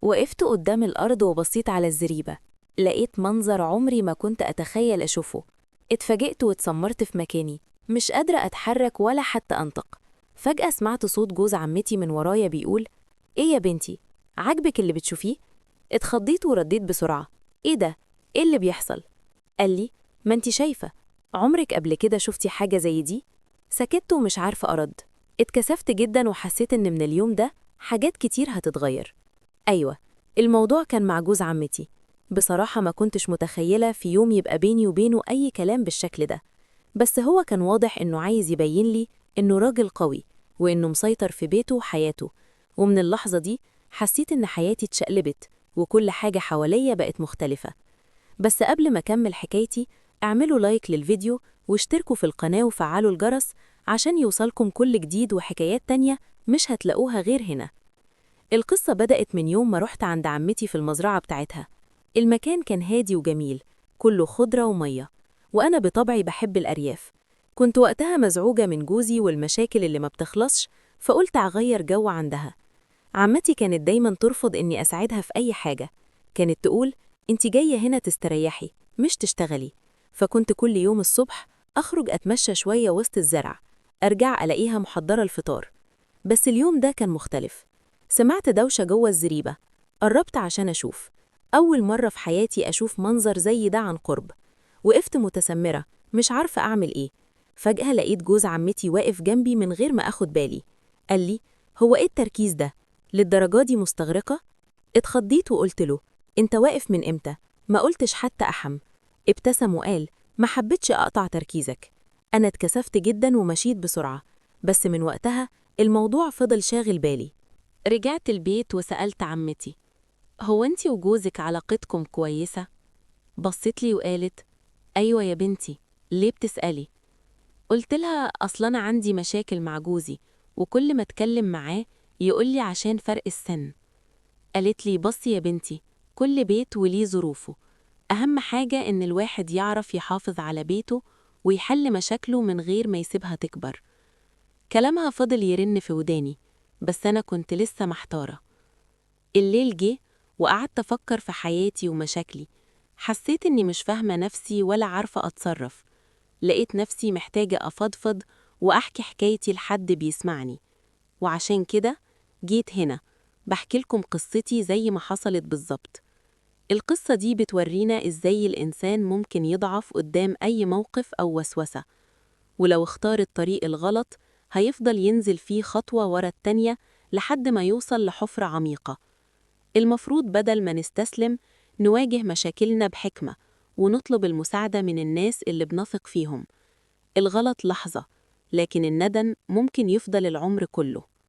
وقفت قدام الأرض وبصيت على الزريبة، لقيت منظر عمري ما كنت أتخيل أشوفه. اتفاجئت واتسمرت في مكاني، مش قادرة أتحرك ولا حتى أنطق. فجأة سمعت صوت جوز عمتي من ورايا بيقول: إيه يا بنتي، عاجبك اللي بتشوفيه؟ اتخضيت ورديت بسرعة: إيه ده؟ إيه اللي بيحصل؟ قال لي: ما انتي شايفة، عمرك قبل كده شفتي حاجة زي دي؟ سكت ومش عارفة أرد. اتكسفت جدا وحسيت إن من اليوم ده حاجات كتير هتتغير. أيوة، الموضوع كان مع جوز عمتي. بصراحة ما كنتش متخيلة في يوم يبقى بيني وبينه أي كلام بالشكل ده، بس هو كان واضح إنه عايز يبين لي إنه راجل قوي وإنه مسيطر في بيته وحياته. ومن اللحظة دي حسيت إن حياتي اتشقلبت وكل حاجة حواليا بقت مختلفة. بس قبل ما أكمل حكايتي، اعملوا لايك للفيديو واشتركوا في القناة وفعلوا الجرس عشان يوصلكم كل جديد وحكايات تانية مش هتلاقوها غير هنا. القصة بدأت من يوم ما رحت عند عمتي في المزرعة بتاعتها. المكان كان هادي وجميل، كله خضرة ومية، وأنا بطبعي بحب الأرياف. كنت وقتها مزعوجة من جوزي والمشاكل اللي ما بتخلصش، فقلت أغير جو عندها. عمتي كانت دايما ترفض إني أساعدها في أي حاجة، كانت تقول: أنت جاية هنا تستريحي مش تشتغلي. فكنت كل يوم الصبح أخرج أتمشى شوية وسط الزرع، أرجع ألاقيها محضرة الفطار. بس اليوم ده كان مختلف. سمعت دوشة جوه الزريبة، قربت عشان أشوف. أول مرة في حياتي أشوف منظر زي ده عن قرب. وقفت متسمرة مش عارفة أعمل إيه. فجأة لقيت جوز عمتي واقف جنبي من غير ما أخد بالي. قال لي: هو إيه التركيز ده؟ للدرجة دي مستغرقة؟ اتخضيت وقلت له: أنت واقف من إمتى؟ ما قلتش حتى أحم. ابتسم وقال: ما حبيتش أقطع تركيزك. أنا اتكسفت جدا ومشيت بسرعة، بس من وقتها الموضوع فضل شاغل بالي. رجعت البيت وسألت عمتي: هو أنتي وجوزك علاقتكم كويسة؟ بصت لي وقالت: أيوة يا بنتي، ليه بتسألي؟ قلت لها: أصل أنا عندي مشاكل مع جوزي، وكل ما أتكلم معاه يقولي عشان فرق السن. قالت لي: بصي يا بنتي، كل بيت وليه ظروفه، أهم حاجة إن الواحد يعرف يحافظ على بيته ويحل مشاكله من غير ما يسيبها تكبر. كلامها فضل يرن في وداني، بس أنا كنت لسه محتارة. الليل جه وقعدت أفكر في حياتي ومشاكلي. حسيت إني مش فاهمة نفسي ولا عارفة أتصرف. لقيت نفسي محتاجة أفضفض وأحكي حكايتي لحد بيسمعني، وعشان كده جيت هنا بحكي لكم قصتي زي ما حصلت بالظبط. القصة دي بتورينا إزاي الإنسان ممكن يضعف قدام أي موقف أو وسوسة، ولو اختار الطريق الغلط هيفضل ينزل فيه خطوة ورا التانية لحد ما يوصل لحفرة عميقة. المفروض بدل ما نستسلم نواجه مشاكلنا بحكمة ونطلب المساعدة من الناس اللي بنثق فيهم. الغلط لحظة، لكن الندم ممكن يفضل العمر كله.